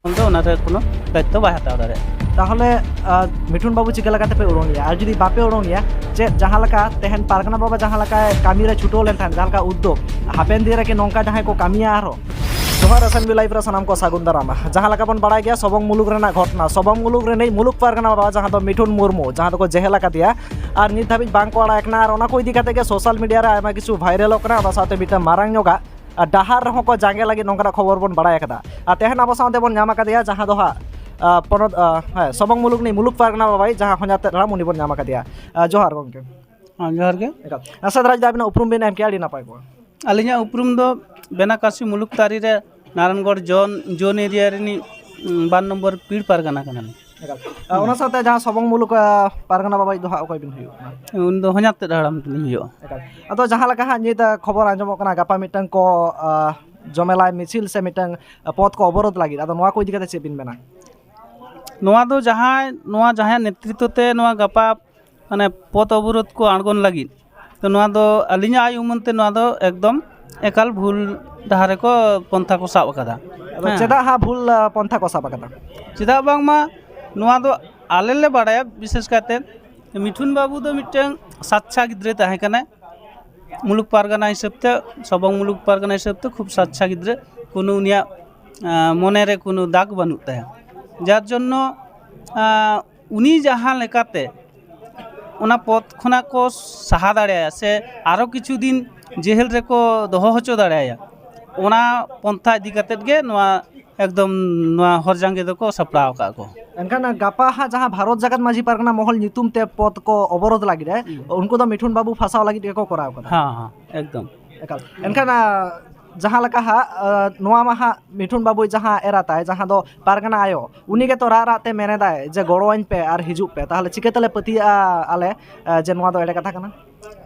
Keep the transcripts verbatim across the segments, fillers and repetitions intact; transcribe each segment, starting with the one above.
ᱩᱱᱤ ᱫᱚ ᱚᱱᱟ ᱨᱮ ᱠᱳᱱᱳ ᱫᱟᱭᱤᱛᱛᱚ ᱵᱟᱭ ᱦᱟᱛᱟᱣ ᱫᱟᱲᱮᱭᱟᱜᱼᱟ᱾ ᱛᱟᱦᱚᱞᱮ ᱟᱨ, ᱢᱤᱴᱷᱩᱱ ᱵᱟᱹᱵᱩ ᱪᱤᱠᱟᱹ ᱞᱮᱠᱟᱛᱮ ᱯᱮ ᱩᱨᱩᱢᱮᱭᱟ? ᱟᱨ ᱡᱩᱫᱤ ᱵᱟᱯᱮ ᱩᱨᱩᱢᱮᱭᱟ, ᱪᱮᱫ ᱡᱟᱦᱟᱸ ᱞᱮᱠᱟ ᱛᱮᱦᱮᱧ ᱯᱟᱨᱜᱟᱱᱟ ᱵᱟᱵᱟ ᱡᱟᱦᱟᱸ ᱞᱮᱠᱟᱭ ᱠᱟᱹᱢᱤ ᱨᱮ ᱪᱷᱩᱴᱟᱹᱣ ᱞᱮᱱ ᱛᱟᱦᱮᱸᱫ, ᱡᱟᱦᱟᱸ ᱞᱮᱠᱟ ᱩᱫᱽᱫᱳᱜᱽ, ᱦᱟᱯᱮᱱ ᱫᱤᱱ ᱨᱮᱠᱤ ᱱᱚᱝᱠᱟ ᱡᱟᱦᱟᱸᱭ ᱠᱚ ᱠᱟᱹᱢᱤᱭᱟ ᱟᱨᱦᱚᱸ? ᱡᱚᱦᱟᱨ ᱮᱥ ᱮᱱ ᱵᱤ ᱞᱟᱭᱤᱵᱷ ᱨᱮ ᱥᱟᱱᱟᱢ ᱠᱚ ᱥᱟᱹᱜᱩᱱ ᱫᱟᱨᱟᱢ᱾ ᱡᱟᱦᱟᱸ ᱞᱮᱠᱟ ᱵᱚᱱ ᱵᱟᱲᱟᱭ ᱜᱮᱭᱟ, ᱥᱚᱵᱚᱝ ᱢᱩᱞᱩᱠ ᱨᱮᱱᱟᱜ ᱜᱷᱚᱴᱚᱱᱟ, ᱥᱚᱵᱚᱝ ᱢᱩᱞᱩᱠ ᱨᱤᱱᱤᱡ ᱢᱩᱞᱩᱠ ᱯᱟᱨᱜᱟᱱᱟ ᱵᱟᱵᱟ ᱡᱟᱦᱟᱸ ᱫᱚ ᱢᱤᱴᱷᱩᱱ ᱢᱩᱨᱢᱩ, ᱡᱟᱦᱟᱸ ᱫᱚᱠᱚ ᱡᱮᱦᱮᱞ ᱟᱠᱟᱫᱮᱭᱟ, ᱟᱨ ᱱᱤᱛ ᱫᱷᱟᱹᱵᱤᱡ ᱵᱟᱝ ᱠᱚ ᱟᱲᱟᱜ ᱮ ᱠᱟᱱᱟ᱾ ᱟᱨ ᱚᱱᱟ ᱠᱚ ᱤᱫᱤ ᱠᱟᱛᱮ ᱜᱮ ᱥᱳᱥᱟᱞ ᱢᱤᱰᱤᱭᱟ ᱨᱮ ᱟᱭᱢᱟ ᱠᱤᱪᱷᱩ ᱵᱷᱟᱭᱨᱟᱞᱚᱜ ᱠᱟᱱᱟ, ᱚᱱᱟ ᱥᱟᱶᱛᱮ ᱢᱤᱫᱴᱟᱝ ᱢᱟᱨᱟᱝ ᱧᱚᱜᱟᱜ ᱟᱨ ᱰᱟᱦᱟᱨ ᱨᱮᱦᱚᱸ ᱠᱚ ᱡᱟᱸᱜᱮ ᱞᱟᱹᱜᱤᱫ ᱱᱚᱝᱠᱟᱱᱟᱜ ᱠᱷᱚᱵᱚᱨ ᱵᱚᱱ ᱵᱟᱲᱟᱭ ᱟᱠᱟᱫᱟ᱾ ᱟᱨ ᱛᱮᱦᱮᱧ ᱟᱵᱚ ᱥᱟᱶᱛᱮ ᱵᱚᱱ ᱧᱟᱢ ᱟᱠᱟᱫᱮᱭᱟ ᱡᱟᱦᱟᱸ ᱫᱚ ᱦᱟᱸᱜ, ᱟᱸ, ᱯᱚᱱᱚᱛ, ᱟᱸ, ᱦᱮᱸ, ᱥᱚᱵᱚᱝ ᱢᱩᱞᱩᱠ ᱱᱤᱡ ᱢᱩᱞᱩᱠ ᱯᱟᱨᱜᱟᱱᱟ ᱵᱟᱵᱟᱭᱤᱡ ᱡᱟᱦᱟᱸ ᱦᱚᱧᱦᱟᱨ ᱛᱮᱫ ᱦᱟᱲᱟᱢ, ᱩᱱᱤ ᱵᱚᱱ ᱧᱟᱢ ᱟᱠᱟᱫᱮᱭᱟ᱾ ᱟᱸ, ᱡᱚᱦᱟᱨ ᱜᱚᱢᱠᱮ᱾ ᱦᱮᱸ, ᱡᱚᱦᱟᱨ ᱜᱮ᱾ ᱮᱠᱟᱞ᱾ ᱟᱥᱟᱫ ᱨᱟᱡᱽ ᱫᱟ ᱟᱵᱤᱱᱟᱜ ᱩᱯᱨᱩᱢ ᱵᱤᱱ ᱮᱢ ᱠᱮᱭᱟ, ᱟᱹᱰᱤ ᱱᱟᱯᱟᱭ ᱠᱚᱜᱼᱟ᱾ ᱟᱹᱞᱤᱧᱟᱜ ᱩᱯᱨᱩᱢ ᱫᱚ ᱵᱮᱱᱟᱠᱟᱥᱤ ᱢᱩᱞᱩᱠ ᱛᱟᱹᱨᱤ ᱨᱮ ᱱᱟᱨᱟᱭᱚᱱᱜᱚᱲ ᱡᱳᱱ, ᱡᱳᱱ ᱮᱨᱤᱭᱟ ᱨᱤᱱᱤᱡ, ᱩᱸ, ᱵᱟᱨ ᱱᱚᱢᱵᱚᱨ ᱯᱤᱲ ᱯᱟᱨᱜᱟᱱᱟ ᱠᱟᱱᱟᱞᱤᱧ᱾ ᱮᱠᱟᱞ᱾ ᱟᱨ ᱚᱱᱟ ᱥᱟᱶᱛᱮ ᱡᱟᱦᱟᱸ ᱥᱚᱵᱚᱝ ᱢᱩᱞᱩᱠ, ᱟᱸ, ᱯᱟᱨᱜᱟᱱᱟ ᱵᱟᱵᱟᱭᱤᱡ ᱫᱚ ᱦᱟᱸᱜ ᱚᱠᱚᱭ ᱵᱤᱱ ᱦᱩᱭᱩᱜ ᱠᱟᱱᱟ? ᱩᱱᱤ ᱫᱚ ᱦᱚᱧᱦᱟᱨ ᱛᱮᱫ ᱦᱟᱲᱟᱢ ᱞᱤᱧ ᱦᱩᱭᱩᱜᱼᱟ᱾ ᱮᱠᱟᱞ᱾ ᱟᱫᱚ ᱡᱟᱦᱟᱸ ᱞᱮᱠᱟ ᱦᱟᱸᱜ ᱱᱤᱛ, ᱟᱸ, ᱠᱷᱚᱵᱚᱨ ᱟᱸᱡᱚᱢᱚᱜ ᱠᱟᱱᱟ, ᱜᱟᱯᱟ ᱢᱤᱫᱴᱟᱝ ᱠᱚ, ᱟᱸ, ᱡᱚᱢᱮᱞᱟᱭ ᱢᱤᱪᱷᱤᱞ ᱥᱮ ᱢᱤᱫᱴᱟᱝ, ᱟᱸ, ᱯᱚᱛᱷ ᱠᱚ ᱚᱵᱚᱨᱳᱫᱷ ᱞᱟᱹᱜᱤᱫ, ᱟᱫᱚ ᱱᱚᱣᱟ ᱠᱚ ᱤᱫᱤ ᱠᱟᱛᱮ ᱪᱮᱫ ᱵᱤᱱ ᱢᱮᱱᱟ? ᱱᱚᱣᱟ ᱫᱚ ᱡᱟᱦᱟᱸᱭ, ᱱᱚᱣᱟ ᱡᱟᱦᱟᱸᱭᱟᱜ ᱱᱮᱛᱨᱤᱛᱛᱚ ᱛᱮ ᱱᱚᱣᱟ ᱜᱟᱯᱟ ᱢᱟᱱᱮ ᱯᱚᱛᱷ ᱚᱵᱚᱨᱳᱫᱷ ᱠᱚ ᱟᱬᱜᱚᱱ ᱞᱟᱹᱜᱤᱫ, ᱛᱚ ᱱᱚᱣᱟ ᱫᱚ ᱟᱹᱞᱤᱧᱟᱜ ᱟᱭ ᱩᱢᱟᱹᱱ ᱛᱮ ᱱᱚᱣᱟ ᱫᱚ ᱮᱠᱫᱚᱢ ᱮᱠᱟᱞ ᱵᱷᱩᱞ ᱰᱟᱦᱟᱨ ᱨᱮᱠᱚ ᱯᱚᱱᱛᱷᱟ ᱠᱚ ᱥᱟᱵ ᱟᱠᱟᱫᱟ᱾ ᱟᱫᱚ ᱦᱮᱸ᱾ ᱪᱮᱫᱟᱜ ᱦᱟᱸᱜ ᱵᱷᱩᱞ, ᱟᱸ, ᱯᱚᱱᱛᱷᱟ ᱠᱚ ᱥᱟᱵ ᱟᱠᱟᱫᱟ? ᱪᱮᱫᱟᱜ ᱵᱟᱝᱢᱟ ᱱᱚᱣᱟ ᱫᱚ ᱟᱞᱮ ᱞᱮ ᱵᱟᱲᱟᱭᱟ, ᱵᱤᱥᱮᱥ ᱠᱟᱭᱛᱮ ᱢᱤᱴᱷᱩᱱ ᱵᱟᱹᱵᱩ ᱫᱚ ᱢᱤᱫᱴᱟᱝ ᱥᱟᱪᱪᱷᱟ ᱜᱤᱫᱽᱨᱟᱹ ᱛᱟᱦᱮᱸ ᱠᱟᱱᱟᱭ᱾ ᱢᱩᱞᱩᱠ ᱯᱟᱨᱜᱟᱱᱟ ᱦᱤᱥᱟᱹᱵ ᱛᱮ, ᱥᱚᱵᱚᱝ ᱢᱩᱞᱩᱠ ᱯᱟᱨᱜᱟᱱᱟ ᱦᱤᱥᱟᱹᱵ ᱛᱮ ᱠᱷᱩᱵ ᱥᱟᱪᱪᱷᱟ ᱜᱤᱫᱽᱨᱟᱹ, ᱠᱳᱱᱳ ᱩᱱᱤᱭᱟᱜ, ᱟᱸ, ᱢᱚᱱᱮ ᱨᱮ ᱠᱳᱱᱳ ᱫᱟᱜᱽ ᱵᱟᱹᱱᱩᱜ ᱛᱟᱭᱟ᱾ ᱡᱟᱨ ᱡᱚᱱᱱᱚ, ᱟᱸ, ᱩᱱᱤ ᱡᱟᱦᱟᱸ ᱞᱮᱠᱟᱛᱮ ᱚᱱᱟ ᱯᱚᱫᱽ ᱠᱷᱚᱱᱟᱜ ᱠᱚ ᱥᱟᱦᱟ ᱫᱟᱲᱮᱭᱟᱭᱟ ᱥᱮ ᱟᱨᱚ ᱠᱤᱪᱷᱩ ᱫᱤᱱ ᱡᱮᱦᱮᱞ ᱨᱮᱠᱚ ᱫᱚᱦᱚ ᱦᱚᱪᱚ ᱫᱟᱲᱮᱭᱟᱭᱟ, ᱚᱱᱟ ᱯᱚᱱᱛᱷᱟ ᱤᱫᱤ ᱠᱟᱛᱮᱫ ᱜᱮ ᱱᱚᱣᱟ ᱮᱠᱫᱚᱢ ᱱᱚᱣᱟ ᱦᱚᱨ ᱡᱟᱸᱜᱮ ᱫᱚᱠᱚ ᱥᱟᱯᱲᱟᱣ ᱟᱠᱟᱫ ᱠᱚ᱾ ᱮᱱᱠᱷᱟᱱ ᱜᱟᱯᱟ ᱦᱟᱸᱜ ᱡᱟᱦᱟᱸ ᱵᱷᱟᱨᱚᱛ ᱡᱟᱠᱟᱛ ᱢᱟᱹᱡᱷᱤ ᱯᱟᱨᱜᱟᱱᱟ ᱢᱚᱦᱚᱞ ᱧᱩᱛᱩᱢ ᱛᱮ ᱯᱚᱫᱽ ᱠᱚ ᱚᱵᱚᱨᱳᱫᱷ ᱞᱟᱹᱜᱤᱫ ᱮ, ᱦᱩᱸ᱾ ᱩᱱᱠᱩ ᱫᱚ ᱢᱤᱴᱷᱩᱱ ᱵᱟᱹᱵᱩ ᱯᱷᱟᱸᱥᱟᱣ ᱞᱟᱹᱜᱤᱫ ᱜᱮᱠᱚ ᱠᱚᱨᱟᱣ ᱠᱟᱫᱟ᱾ ᱦᱮᱸ, ᱦᱮᱸ, ᱮᱠᱫᱚᱢ᱾ ᱮᱠᱟᱞ᱾ ᱮᱱᱠᱷᱟᱱ, ᱟᱸ, ᱡᱟᱦᱟᱸ ᱞᱮᱠᱟ ᱦᱟᱸᱜ, ᱟᱸ, ᱱᱚᱣᱟ ᱢᱟ ᱦᱟᱸᱜ ᱢᱤᱴᱷᱩᱱ ᱵᱟᱹᱵᱩᱭ ᱡᱟᱦᱟᱸ ᱮᱨᱟ ᱛᱟᱭ, ᱡᱟᱦᱟᱸ ᱫᱚ ᱯᱟᱨᱜᱟᱱᱟ ᱟᱭᱳ, ᱩᱱᱤ ᱜᱮᱛᱚ ᱨᱟᱜ ᱨᱟᱜ ᱛᱮ ᱢᱮᱱ ᱮᱫᱟᱭ ᱡᱮ, "ᱜᱚᱲᱚᱣᱟᱹᱧ ᱯᱮ ᱟᱨ ᱦᱤᱡᱩᱜ ᱯᱮ", ᱛᱟᱦᱚᱞᱮ ᱪᱤᱠᱟᱹ ᱛᱮᱞᱮ ᱯᱟᱹᱛᱭᱟᱹᱜᱼᱟ ᱟᱞᱮ, ᱟᱸ, ᱡᱮ ᱱᱚᱣᱟ ᱫᱚ ᱮᱲᱮ ᱠᱟᱛᱷᱟ ᱠᱟᱱᱟ?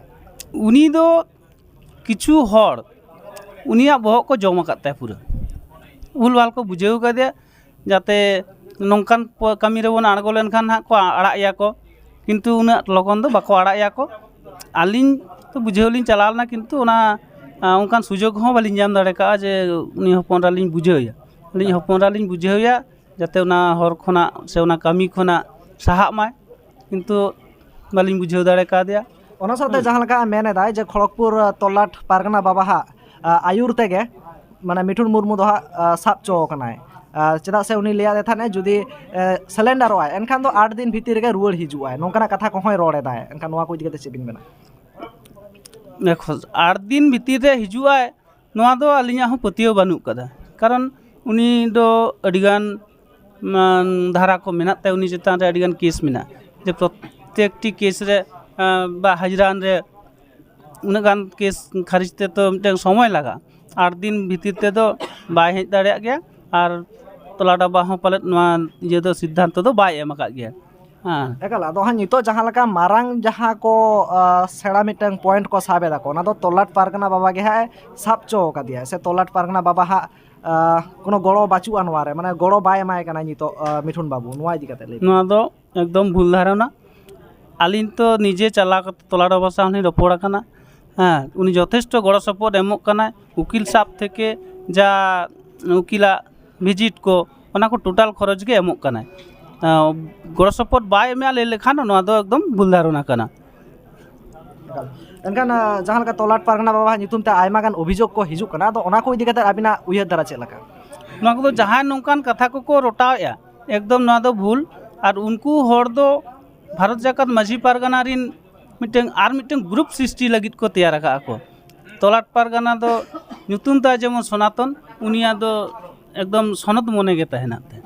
ᱩᱱᱤ ᱫᱚ ᱠᱤᱪᱷᱩ ᱦᱚᱲ ᱩᱱᱤᱭᱟᱜ ᱵᱚᱦᱚᱜ ᱠᱚ ᱡᱚᱢ ᱟᱠᱟᱫ ᱛᱟᱭᱟ ᱯᱩᱨᱟᱹ᱾ ᱵᱷᱩᱞᱵᱷᱟᱞ ᱠᱚ ᱵᱩᱡᱷᱟᱹᱣ ᱠᱟᱫᱮᱭᱟ, ᱡᱟᱛᱮ ᱱᱚᱝᱠᱟᱱ ᱯᱚ-, ᱠᱟᱹᱢᱤ ᱨᱮᱵᱚᱱ ᱟᱬᱜᱚ ᱞᱮᱱᱠᱷᱟᱱ ᱦᱟᱸᱜ ᱠᱚ ᱟᱲᱟᱜ ᱮᱭᱟ ᱠᱚ, ᱠᱤᱱᱛᱩ ᱩᱱᱟᱹᱜ ᱞᱚᱜᱚᱱ ᱫᱚ ᱵᱟᱠᱚ ᱟᱲᱟᱜ ᱮᱭᱟ ᱠᱚ᱾ ᱟᱹᱞᱤᱧ ᱛᱚ ᱵᱩᱡᱷᱟᱹᱣ ᱞᱤᱧ ᱪᱟᱞᱟᱣ ᱞᱮᱱᱟ, ᱠᱤᱱᱛᱩ ᱚᱱᱟ, ᱟ, ᱚᱱᱠᱟᱱ ᱥᱩᱡᱳᱜᱽ ᱦᱚᱸ ᱵᱟᱹᱞᱤᱧ ᱧᱟᱢ ᱫᱟᱲᱮ ᱠᱟᱜᱼᱟ ᱡᱮ ᱩᱱᱤ ᱦᱚᱯᱚᱱ ᱮᱨᱟ ᱞᱤᱧ ᱵᱩᱡᱷᱟᱹᱣ ᱮᱭᱟ᱾ ᱟᱹᱞᱤᱧ ᱦᱚᱯᱚᱱ ᱮᱨᱟ ᱞᱤᱧ ᱵᱩᱡᱷᱟᱹᱣᱮᱭᱟ, ᱡᱟᱛᱮ ᱚᱱᱟ ᱦᱚᱨ ᱠᱷᱚᱱᱟᱜ ᱥᱮ ᱚᱱᱟ ᱠᱟᱹᱢᱤ ᱠᱷᱚᱱᱟᱜ ᱥᱟᱦᱟᱜ ᱢᱟᱭ, ᱠᱤᱱᱛᱩ ᱵᱟᱹᱞᱤᱧ ᱵᱩᱡᱷᱟᱹᱣ ᱫᱟᱲᱮ ᱠᱟᱣᱫᱮᱭᱟ᱾ ᱚᱱᱟ ᱥᱟᱶᱛᱮ ᱡᱟᱦᱟᱸ ᱞᱮᱠᱟ ᱢᱮᱱ ᱮᱫᱟᱭ ᱡᱮ ᱠᱷᱚᱲᱚᱜᱽᱯᱩᱨ, ᱟᱸ, ᱛᱚᱞᱟᱴ ᱯᱟᱨᱜᱟᱱᱟ ᱵᱟᱵᱟ ᱦᱟᱜ, ᱟᱸ, ᱟᱹᱭᱩᱨ ᱛᱮᱜᱮ ᱢᱟᱱᱮ ᱢᱤᱴᱷᱩᱱ ᱢᱩᱨᱢᱩ ᱫᱚ ᱦᱟᱸᱜ, ᱟᱸ, ᱥᱟᱵ ᱪᱚ ᱟᱠᱟᱱᱟᱭ᱾ ᱟᱸ, ᱪᱮᱫᱟᱜ ᱥᱮ ᱩᱱᱤ ᱞᱟᱹᱭᱟᱫ ᱛᱟᱦᱮᱸᱫ ᱡᱩᱫᱤ, ᱟᱸ, ᱥᱟᱨᱮᱱᱰᱟᱨᱚᱜ ᱟᱭ, ᱮᱱᱠᱷᱟᱱ ᱫᱚ ᱟᱴ ᱫᱤᱱ ᱵᱷᱤᱛᱤᱨ ᱨᱮᱜᱮ ᱨᱩᱣᱟᱹᱲ ᱦᱤᱡᱩᱜ ᱟᱭ, ᱱᱚᱝᱠᱟᱱᱟᱜ ᱠᱟᱛᱷᱟ ᱠᱚᱦᱚᱸᱭ ᱨᱚᱲ ᱮᱫᱟᱭ᱾ ᱮᱱᱠᱷᱟᱱ ᱱᱚᱣᱟ ᱠᱚ ᱤᱫᱤ ᱠᱟᱛᱮ ᱪᱮᱫ ᱵᱤᱱ ᱢᱮᱱᱟ? ᱫᱮᱠᱷᱚ, ᱟᱴ ᱫᱤᱱ ᱵᱷᱤᱛᱤᱨ ᱨᱮ ᱦᱤᱡᱩᱜ ᱟᱭ, ᱱᱚᱣᱟ ᱫᱚ ᱟᱹᱞᱤᱧᱟᱜ ᱦᱚᱸ ᱯᱟᱹᱛᱭᱟᱹᱣ ᱵᱟᱹᱱᱩᱜ ᱠᱟᱫᱟ᱾ ᱠᱟᱨᱚᱱ ᱩᱱᱤ ᱫᱚ ᱟᱹᱰᱤᱜᱟᱱ, ᱩᱢ, ᱫᱷᱟᱨᱟ ᱠᱚ ᱢᱮᱱᱟᱜ ᱛᱟᱭᱟ, ᱩᱱᱤ ᱪᱮᱛᱟᱱ ᱨᱮ ᱟᱹᱰᱤᱜᱟᱱ ᱠᱮᱥ ᱢᱮᱱᱟᱜᱼᱟ, ᱡᱮ ᱯᱨᱚᱛᱛᱮᱠᱴᱤ ᱠᱮᱥ ᱨᱮ, ᱟᱸ, ᱵᱟ ᱦᱟᱡᱽᱨᱟᱱ ᱨᱮ ᱩᱱᱟᱹᱜ ᱜᱟᱱ ᱠᱮᱥ ᱠᱷᱟᱹᱨᱤᱡ ᱛᱮ ᱛᱚ ᱢᱤᱫᱴᱮᱱ ᱥᱚᱢᱚᱭ ᱞᱟᱜᱟᱜᱼᱟ᱾ ᱟᱴ ᱫᱤᱱ ᱵᱷᱤᱛᱤᱨ ᱛᱮᱫᱚ ᱵᱟᱭ ᱦᱮᱡ ᱫᱟᱲᱮᱭᱟᱜ ᱜᱮᱭᱟ᱾ ᱟᱨ ᱛᱚᱞᱟᱴ ᱵᱟᱵᱟ ᱦᱚᱸ ᱯᱟᱞᱮᱫ ᱱᱚᱣᱟ ᱤᱭᱟᱹ ᱫᱚ ᱥᱤᱫᱽᱫᱷᱟᱱᱛᱚ ᱫᱚ ᱵᱟᱭ ᱮᱢ ᱟᱠᱟᱫ ᱜᱮᱭᱟ᱾ ᱦᱮᱸ᱾ ᱮᱠᱟᱞ, ᱟᱫᱚ ᱦᱟᱸᱜ ᱱᱤᱛᱚᱜ ᱡᱟᱦᱟᱸ ᱞᱮᱠᱟ ᱢᱟᱨᱟᱝ ᱡᱟᱦᱟᱸ ᱠᱚ, ᱟᱸ, ᱥᱮᱬᱟ ᱢᱤᱫᱴᱟᱝ ᱯᱚᱭᱮᱱᱴ ᱠᱚ ᱥᱟᱵ ᱮᱫᱟ ᱠᱚ, ᱚᱱᱟ ᱫᱚ ᱛᱚᱞᱟᱴ ᱯᱟᱨᱜᱟᱱᱟ ᱵᱟᱵᱟ ᱜᱮ ᱦᱟᱸᱜ ᱮ ᱥᱟᱵ ᱪᱚ ᱟᱠᱟᱫᱮᱭᱟ, ᱥᱮ ᱛᱚᱞᱟᱴ ᱯᱟᱨᱜᱟᱱᱟ ᱵᱟᱵᱟ ᱦᱟᱸᱜ, ᱟᱸ, ᱠᱳᱱᱳ ᱜᱚᱲᱚ ᱵᱟᱹᱪᱩᱜᱼᱟ ᱱᱚᱣᱟ ᱨᱮ, ᱢᱟᱱᱮ ᱜᱚᱲᱚ ᱵᱟᱭ ᱮᱢᱟᱭ ᱠᱟᱱᱟ ᱱᱤᱛᱚᱜ, ᱟᱸ, ᱢᱤᱴᱷᱩᱱ ᱵᱟᱹᱵᱩ, ᱱᱚᱣᱟ ᱤᱫᱤ ᱠᱟᱛᱮ ᱞᱟᱹᱭ ᱵᱤᱱ᱾ ᱱᱚᱣᱟ ᱫᱚ ᱮᱠᱫᱚᱢ ᱵᱷᱩᱞ ᱫᱷᱟᱨᱚᱱᱟ᱾ ᱟᱹᱞᱤᱧ ᱛᱚ ᱱᱤᱡᱮ ᱪᱟᱞᱟᱣ ᱠᱟᱛᱮ ᱛᱚᱞᱟᱴ ᱵᱟᱵᱟ ᱥᱟᱶ ᱦᱚᱸᱞᱤᱧ ᱨᱚᱯᱚᱲ ᱟᱠᱟᱱᱟ᱾ ᱦᱮᱸ, ᱩᱱᱤ ᱡᱚᱛᱷᱮᱥᱴᱚ ᱜᱚᱲᱚ ᱥᱚᱯᱚᱦᱚᱫ ᱮᱢᱚᱜ ᱠᱟᱱᱟᱭ, ᱩᱠᱤᱞ ᱥᱟᱵ ᱛᱷᱮᱠᱮ ᱡᱟ ᱩᱠᱤᱞᱟᱜ ᱵᱷᱤᱡᱤᱴ ᱠᱚ, ᱚᱱᱟ ᱠᱚ ᱴᱳᱴᱟᱞ ᱠᱷᱚᱨᱚᱪ ᱜᱮ ᱮᱢᱚᱜ ᱠᱟᱱᱟᱭ᱾ ᱟᱸ, ᱜᱚᱲᱚ ᱥᱚᱯᱚᱦᱚᱫ ᱵᱟᱭ ᱮᱢᱮᱜᱼᱟ ᱞᱟᱹᱭ ᱞᱮᱠᱷᱟᱱ ᱱᱚᱣᱟ ᱫᱚ ᱮᱠᱫᱚᱢ ᱵᱷᱩᱞ ᱫᱷᱟᱨᱚᱱᱟ ᱠᱟᱱᱟ᱾ ᱮᱱᱠᱷᱟᱱ, ᱟᱸ, ᱡᱟᱦᱟᱸ ᱞᱮᱠᱟ ᱛᱚᱞᱟᱴ ᱯᱟᱨᱜᱟᱱᱟ ᱵᱟᱵᱟᱣᱟᱜ ᱧᱩᱛᱩᱢ ᱛᱮ ᱟᱭᱢᱟ ᱜᱟᱱ ᱚᱵᱷᱤᱡᱳᱜᱽ ᱠᱚ ᱦᱤᱡᱩᱜ ᱠᱟᱱᱟ, ᱟᱫᱚ ᱚᱱᱟ ᱠᱚ ᱤᱫᱤ ᱠᱟᱛᱮ ᱟᱹᱵᱤᱱᱟᱜ ᱩᱭᱦᱟᱹᱨ ᱫᱷᱟᱨᱟ ᱪᱮᱫ ᱞᱮᱠᱟ? ᱱᱚᱣᱟ ᱠᱚᱫᱚ ᱡᱟᱦᱟᱸᱭ ᱱᱚᱝᱠᱟᱱ ᱠᱟᱛᱷᱟ ᱠᱚᱠᱚ ᱨᱚᱴᱟᱣᱮᱜᱼᱟ, ᱮᱠᱫᱚᱢ ᱱᱚᱣᱟ ᱫᱚ ᱵᱷᱩᱞ᱾ ᱟᱨ ᱩᱱᱠᱩ ᱦᱚᱲ ᱫᱚ ᱵᱷᱟᱨᱚᱛ ᱡᱟᱠᱟᱛ ᱢᱟᱹᱡᱷᱤ ᱯᱟᱨᱜᱟᱱᱟ ᱨᱤᱱ ᱢᱤᱫᱴᱟᱝ, ᱟᱨ ᱢᱤᱫᱴᱟᱝ ᱜᱨᱩᱯ ᱥᱨᱤᱥᱴᱤ ᱞᱟᱹᱜᱤᱫ ᱠᱚ ᱛᱮᱭᱟᱨ ᱟᱠᱟᱫᱼᱟ ᱠᱚ᱾ ᱛᱚᱞᱟᱴ ᱯᱟᱨᱜᱟᱱᱟ ᱫᱚ ᱧᱩᱛᱩᱢ ᱛᱟᱭ ᱡᱮᱢᱚᱱ ᱥᱚᱱᱟᱛᱚᱱ, ᱩᱱᱤᱭᱟᱜ ᱫᱚ ᱮᱠᱫᱚᱢ ᱥᱚᱱᱚᱛ ᱢᱚᱱᱮ ᱜᱮ ᱛᱟᱦᱮᱱᱟ ᱛᱮ᱾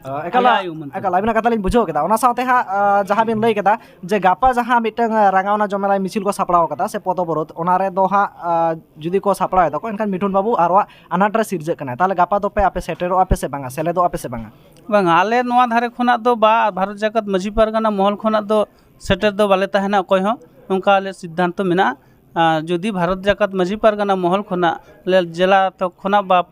ᱟᱸ, ᱮᱠᱟᱞ, ᱟᱭᱟᱜ ᱟᱭ ᱩᱢᱟᱹᱱ ᱛᱮ᱾ ᱮᱠᱟᱞ, ᱟᱹᱵᱤᱱᱟᱜ ᱠᱟᱛᱷᱟ ᱞᱤᱧ ᱵᱩᱡᱷᱟᱹᱣ ᱠᱮᱫᱟ᱾ ᱚᱱᱟ ᱥᱟᱶᱛᱮ ᱦᱟᱸᱜ, ᱟᱸ, ᱡᱟᱦᱟᱸ ᱵᱤᱱ ᱞᱟᱹᱭ ᱠᱮᱫᱟ ᱡᱮ ᱜᱟᱯᱟ ᱡᱟᱦᱟᱸ ᱢᱤᱫᱴᱟᱝ, ᱟᱸ, ᱨᱟᱸᱜᱟᱣᱱᱟ ᱡᱚᱢᱮᱞᱟᱭ ᱢᱤᱪᱷᱤᱞ ᱠᱚ ᱥᱟᱯᱲᱟᱣ ᱠᱟᱫᱟ ᱥᱮ ᱯᱚᱫᱚᱵᱚᱨᱳᱫᱷ, ᱚᱱᱟ ᱨᱮᱫᱚ ᱦᱟᱸᱜ, ᱟᱸ, ᱡᱩᱫᱤ ᱠᱚ ᱥᱟᱯᱲᱟᱣ ᱮᱫᱟ ᱠᱚ, ᱮᱱᱠᱷᱟᱱ ᱢᱤᱴᱷᱩᱱ ᱵᱟᱹᱵᱩ ᱟᱨᱚᱣᱟᱜ ᱟᱱᱟᱴ ᱨᱮ ᱥᱤᱨᱡᱟᱹᱜ ᱠᱟᱱᱟᱭ᱾ ᱛᱟᱦᱚᱞᱮ ᱜᱟᱯᱟ ᱫᱚᱯᱮ ᱟᱯᱮ ᱥᱮᱴᱮᱨᱚᱜᱼᱟ ᱯᱮ ᱥᱮ ᱵᱟᱝᱟ, ᱥᱮᱞᱮᱫᱚᱜᱼᱟ ᱯᱮ ᱥᱮ ᱵᱟᱝᱟ? ᱵᱟᱝᱟ, ᱟᱞᱮ ᱱᱚᱣᱟ ᱫᱷᱟᱨᱮ ᱠᱷᱚᱱᱟᱜ ᱫᱚ ᱵᱟ, ᱵᱷᱟᱨᱚᱛ ᱡᱟᱠᱟᱛ ᱢᱟᱹᱡᱷᱤ ᱯᱟᱨᱜᱟᱱᱟ ᱢᱚᱦᱚᱞ ᱠᱷᱚᱱᱟᱜ ᱫᱚ ᱥᱮᱴᱮᱨ ᱫᱚ ᱵᱟᱞᱮ ᱛᱟᱦᱮᱱᱟ ᱚᱠᱚᱭ ᱦᱚᱸ, ᱱᱚᱝᱠᱟ ᱟᱞᱮ ᱥᱤᱫᱽᱫᱷᱟᱱᱛᱚ ᱢᱮᱱᱟᱜᱼᱟ᱾ ᱟᱨ ᱡᱩᱫᱤ ᱵᱷᱟᱨᱚᱛ ᱡᱟᱠᱟᱛ ᱢᱟᱹᱡᱷᱤ ᱯᱟᱨᱜᱟᱱᱟ ᱢᱚᱦᱚᱞ ᱠᱷᱚᱱᱟᱜ ᱞᱮ ᱡᱮᱞᱟ ᱛᱚᱠ ᱠᱷᱚᱱᱟᱜ ᱵᱟ,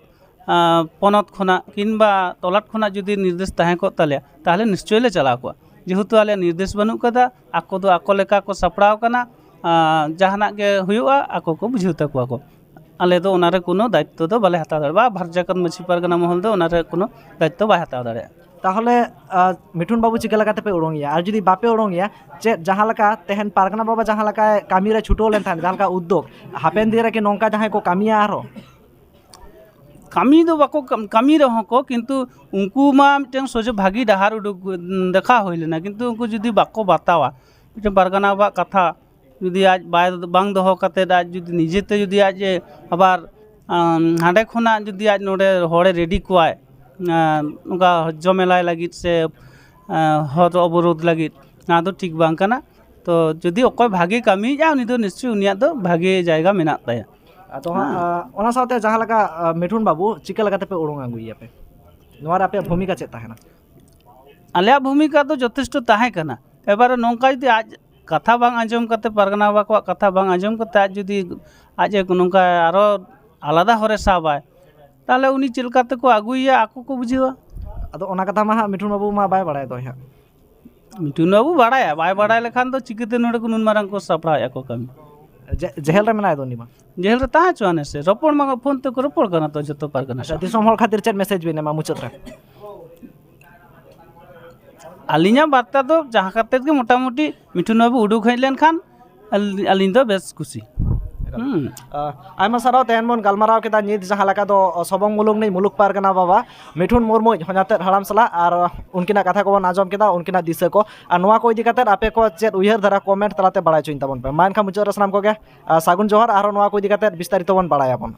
ᱟᱸ, ᱯᱚᱱᱚᱛ ᱠᱷᱚᱱᱟᱜ ᱠᱤᱝᱵᱟ ᱛᱚᱞᱟᱴ ᱠᱷᱚᱱᱟᱜ ᱡᱩᱫᱤ ᱱᱤᱨᱫᱮᱥ ᱛᱟᱦᱮᱸ ᱠᱚᱜ ᱛᱟᱞᱮᱭᱟ, ᱛᱟᱦᱚᱞᱮ ᱱᱤᱥᱪᱚᱭ ᱞᱮ ᱪᱟᱞᱟᱣ ᱠᱚᱜᱼᱟ᱾ ᱡᱮᱦᱮᱛᱩ ᱟᱞᱮᱭᱟᱜ ᱱᱤᱨᱫᱮᱥ ᱵᱟᱹᱱᱩᱜ ᱠᱟᱫᱟ, ᱟᱠᱚ ᱫᱚ ᱟᱠᱚ ᱞᱮᱠᱟ ᱠᱚ ᱥᱟᱯᱲᱟᱣ ᱠᱟᱱᱟ᱾ ᱟᱸ, ᱡᱟᱦᱟᱱᱟᱜ ᱜᱮ ᱦᱩᱭᱩᱜᱼᱟ, ᱟᱠᱚ ᱠᱚ ᱵᱩᱡᱷᱟᱹᱣ ᱛᱟᱠᱚᱣᱟ ᱠᱚ᱾ ᱟᱞᱮ ᱫᱚ ᱚᱱᱟᱨᱮ ᱠᱳᱱᱳ ᱫᱟᱭᱤᱛᱛᱚ ᱫᱚ ᱵᱟᱞᱮ ᱦᱟᱛᱟᱣ ᱫᱟᱲᱮᱭᱟᱜᱼᱟ᱾ ᱵᱷᱟᱨᱚᱛ ᱡᱷᱟᱲᱠᱷᱚᱸᱰ ᱢᱟᱹᱡᱷᱤ ᱯᱟᱨᱜᱟᱱᱟ ᱢᱚᱦᱚᱞ ᱫᱚ ᱚᱱᱟᱨᱮ ᱠᱳᱱᱳ ᱫᱟᱭᱤᱛᱛᱚ ᱵᱟᱭ ᱦᱟᱛᱟᱣ ᱫᱟᱲᱮᱭᱟᱜᱼᱟ᱾ ᱛᱟᱦᱚᱞᱮ, ᱟᱨ, ᱢᱤᱴᱷᱩᱱ ᱵᱟᱹᱵᱩ ᱪᱤᱠᱟᱹ ᱞᱮᱠᱟᱛᱮ ᱯᱮ ᱩᱰᱩᱝᱮᱭᱟ? ᱟᱨ ᱡᱩᱫᱤ ᱵᱟᱯᱮ ᱩᱰᱩᱝᱮᱭᱟ, ᱪᱮᱫ ᱡᱟᱦᱟᱸ ᱞᱮᱠᱟ ᱛᱮᱦᱮᱧ ᱯᱟᱨᱜᱟᱱᱟ ᱵᱟᱵᱟ ᱡᱟᱦᱟᱸ ᱞᱮᱠᱟᱭ ᱠᱟᱹᱢᱤ ᱨᱮ ᱪᱷᱩᱴᱟᱹᱣ ᱞᱮᱱ ᱛᱟᱦᱮᱸᱫ, ᱡᱟᱦᱟᱸ ᱞᱮᱠᱟ ᱩᱫᱽᱫᱳᱜᱽ, ᱦᱟᱯᱮᱱ ᱫᱤᱱ ᱨᱮ ᱠᱤ ᱱᱚᱝᱠᱟ ᱡᱟᱦᱟᱸᱭ ᱠᱚ ᱠᱟᱹᱢᱤᱭᱟ ᱟᱨᱦᱚᱸ? ᱠᱟᱹᱢᱤ ᱫᱚ ᱵᱟᱠᱚ ᱠᱟᱢ- ᱠᱟᱹᱢᱤ ᱨᱮᱦᱚᱸ ᱠᱚ, ᱠᱤᱱᱛᱩ ᱩᱱᱠᱩ ᱢᱟ ᱢᱤᱫᱴᱮᱱ ᱥᱚᱡᱷᱮ ᱵᱷᱟᱹᱜᱤ ᱰᱟᱦᱟᱨ ᱩᱰᱩᱠ, ᱩᱸ, ᱫᱮᱠᱷᱟᱣ ᱦᱩᱭ ᱞᱮᱱᱟ, ᱠᱤᱱᱛᱩ ᱩᱱᱠᱩ ᱡᱩᱫᱤ ᱵᱟᱠᱚ ᱵᱟᱛᱟᱣᱟ, ᱢᱤᱫᱴᱮᱱ ᱯᱟᱨᱜᱟᱱᱟ ᱵᱟᱵᱟᱣᱟᱜ ᱠᱟᱛᱷᱟ ᱡᱩᱫᱤ ᱟᱡ ᱵᱟᱭ, ᱵᱟᱝ ᱫᱚᱦᱚ ᱠᱟᱛᱮᱫ, ᱟᱡ ᱡᱩᱫᱤ ᱱᱤᱡᱮᱛᱮ ᱡᱩᱫᱤ ᱟᱡ ᱮ ᱟᱵᱟᱨ, ᱟᱢ, ᱦᱟᱸᱰᱮ ᱠᱷᱚᱱᱟᱜ ᱡᱩᱫᱤ ᱟᱡ ᱱᱚᱰᱮ ᱦᱚᱲᱮ ᱨᱮᱰᱤ ᱠᱚᱣᱟᱭ, ᱟᱸ, ᱱᱚᱝᱠᱟ ᱡᱚᱢᱮᱞᱟᱭ ᱞᱟᱹᱜᱤᱫ ᱥᱮ, ᱟᱸ, ᱦᱚᱨ ᱚᱵᱚᱨᱳᱫᱷ ᱞᱟᱹᱜᱤᱫ, ᱚᱱᱟ ᱫᱚ ᱴᱷᱤᱠ ᱵᱟᱝ ᱠᱟᱱᱟ᱾ ᱛᱚ ᱡᱩᱫᱤ ᱚᱠᱚᱭ ᱵᱷᱟᱜᱮ ᱠᱟᱹᱢᱤᱭᱮᱫᱼᱟ, ᱩᱱᱤ ᱫᱚ ᱱᱤᱥᱪᱚᱭ ᱩᱱᱤᱭᱟᱜ ᱫᱚ ᱵᱷᱟᱜᱮ ᱡᱟᱭᱜᱟ ᱢᱮᱱᱟᱜ ᱛᱟᱭᱟ᱾ ᱟᱫᱚ ᱦᱟᱸᱜ, ᱦᱮᱸ᱾ ᱟᱸ, ᱚᱱᱟ ᱥᱟᱶᱛᱮ ᱡᱟᱦᱟᱸ ᱞᱮᱠᱟ, ᱟᱸ, ᱢᱤᱴᱷᱩᱱ ᱵᱟᱹᱵᱩ, ᱪᱤᱠᱟᱹ ᱞᱮᱠᱟᱛᱮ ᱯᱮ ᱩᱰᱩᱝ ᱟᱹᱜᱩᱭᱮᱭᱟ ᱯᱮ? ᱱᱚᱣᱟ ᱨᱮ ᱟᱯᱮᱭᱟᱜ ᱵᱷᱩᱢᱤᱠᱟ ᱪᱮᱫ ᱛᱟᱦᱮᱱᱟ? ᱟᱞᱮᱭᱟᱜ ᱵᱷᱩᱢᱤᱠᱟ ᱫᱚ ᱡᱚᱛᱷᱮᱥᱴᱚ ᱛᱟᱦᱮᱸ ᱠᱟᱱᱟ᱾ ᱮᱵᱟᱨᱮ ᱱᱚᱝᱠᱟ ᱡᱩᱫᱤ ᱟᱡ ᱠᱟᱛᱷᱟ ᱵᱟᱝ ᱟᱸᱡᱚᱢ ᱠᱟᱛᱮ, ᱯᱟᱨᱜᱟᱱᱟ ᱵᱟᱵᱟ ᱠᱚᱣᱟᱜ ᱠᱟᱛᱷᱟ ᱵᱟᱝ ᱟᱸᱡᱚᱢ ᱠᱟᱛᱮ, ᱟᱡ ᱡᱩᱫᱤ, ᱟᱡ ᱮ ᱱᱚᱝᱠᱟ ᱟᱨᱚ ᱟᱞᱟᱫᱟ ᱦᱚᱨᱮ ᱥᱟᱵᱟᱭ, ᱛᱟᱦᱚᱞᱮ ᱩᱱᱤ ᱪᱮᱫ ᱞᱮᱠᱟ ᱛᱮᱠᱚ ᱟᱹᱜᱩᱭᱮᱭᱟ, ᱟᱠᱚ ᱠᱚ ᱵᱩᱡᱷᱟᱹᱣᱟ᱾ ᱟᱫᱚ ᱚᱱᱟ ᱠᱟᱛᱷᱟ ᱢᱟ ᱦᱟᱸᱜ ᱢᱤᱴᱷᱩᱱ ᱵᱟᱹᱵᱩ ᱢᱟ ᱵᱟᱭ ᱵᱟᱲᱟᱭ ᱫᱚ ᱦᱟᱸᱜ᱾ ᱢᱤᱴᱷᱩᱱ ᱵᱟᱹᱵᱩ ᱵᱟᱲᱟᱭᱟ, ᱵᱟᱭ ᱵᱟᱲᱟᱭ ᱞᱮᱠᱷᱟᱱ ᱫᱚ ᱪᱤᱠᱟᱹᱛᱮ ᱱᱚᱰᱮ ᱠᱚ ᱱᱩᱱ ᱢᱟᱨᱟᱝ ᱠᱚ ᱥᱟᱯᱲᱟᱣᱮᱫᱼᱟ ᱠᱚ ᱠᱟᱹᱢᱤ? ᱡᱮ-, ᱡᱮᱦᱮᱞ ᱨᱮ ᱢᱮᱱᱟᱭ ᱫᱚ ᱩᱱᱤ ᱢᱟ᱾ ᱡᱮᱦᱮᱞ ᱨᱮ ᱛᱟᱦᱮᱸ ᱦᱚᱪᱚᱣᱟᱱᱮ ᱥᱮ, ᱨᱚᱯᱚᱲ ᱢᱟ ᱯᱷᱳᱱ ᱛᱮᱠᱚ ᱨᱚᱯᱚᱲ ᱠᱟᱱᱟ ᱛᱚ ᱡᱚᱛᱚ ᱯᱟᱨᱜᱟᱱᱟ ᱟᱪᱪᱷᱟ, ᱥᱟᱶ᱾ ᱫᱤᱥᱚᱢ ᱦᱚᱲ ᱠᱷᱟᱹᱛᱤᱨ ᱪᱮᱫ ᱢᱮᱥᱮᱡᱽ ᱵᱤᱱ ᱮᱢᱟ ᱢᱩᱪᱟᱹᱫ ᱨᱮ? ᱟᱹᱞᱤᱧᱟᱜ ᱵᱟᱨᱛᱟ ᱫᱚ ᱡᱟᱦᱟᱸ ᱠᱟᱛᱮᱫ ᱜᱮ ᱢᱚᱴᱟᱢᱩᱴᱤ ᱢᱤᱴᱷᱩᱱ ᱵᱟᱹᱵᱩ ᱩᱰᱩᱠ ᱦᱮᱡ ᱞᱮᱱᱠᱷᱟᱱ ᱟᱹᱞᱤ-, ᱟᱹᱞᱤᱧ ᱫᱚ ᱵᱮᱥ ᱠᱩᱥᱤ᱾ ᱦᱩᱸ᱾ ᱟᱸ, ᱟᱭᱢᱟ ᱥᱟᱨᱦᱟᱣ᱾ ᱛᱮᱦᱮᱧ ᱵᱚᱱ ᱜᱟᱞᱢᱟᱨᱟᱣ ᱠᱮᱫᱟ ᱱᱤᱛ ᱡᱟᱦᱟᱸ ᱞᱮᱠᱟ ᱫᱚ ᱥᱚᱵᱚᱝ ᱢᱩᱞᱩᱠ ᱱᱤᱡ ᱢᱩᱞᱩᱠ ᱯᱟᱨᱜᱟᱱᱟ ᱵᱟᱵᱟ ᱢᱤᱴᱷᱩᱱ ᱢᱩᱨᱢᱩ ᱦᱚᱧᱦᱟᱨᱛᱮᱫ ᱦᱟᱲᱟᱢ ᱥᱟᱞᱟᱜ, ᱟᱨ ᱩᱱᱠᱤᱱᱟᱜ ᱠᱟᱛᱷᱟ ᱠᱚᱵᱚᱱ ᱟᱸᱡᱚᱢ ᱠᱮᱫᱟ, ᱩᱱᱠᱤᱱᱟᱜ ᱫᱤᱥᱟᱹ ᱠᱚ᱾ ᱟᱨ ᱱᱚᱣᱟ ᱠᱚ ᱤᱫᱤ ᱠᱟᱛᱮᱫ ᱟᱯᱮ ᱠᱚ ᱪᱮᱫ ᱩᱭᱦᱟᱹᱨ ᱫᱷᱟᱨᱟ, ᱠᱚᱢᱮᱱᱴ ᱛᱟᱞᱟᱛᱮ ᱵᱟᱲᱟᱭ ᱦᱚᱪᱚᱧ ᱛᱟᱵᱚᱱ ᱯᱮ᱾ ᱢᱟ ᱮᱱᱠᱷᱟᱱ ᱢᱩᱪᱟᱹᱫ ᱨᱮ ᱥᱟᱱᱟᱢ ᱠᱚᱜᱮ, ᱟᱸ, ᱥᱟᱹᱜᱩᱱ ᱡᱚᱦᱟᱨ᱾ ᱟᱨᱦᱚᱸ ᱱᱚᱣᱟ ᱠᱚ ᱤᱫᱤ ᱠᱟᱛᱮᱫ ᱵᱤᱥᱛᱟᱨᱤᱛᱚ ᱵᱚᱱ ᱵᱟᱲᱟᱭᱟᱵᱚᱱ᱾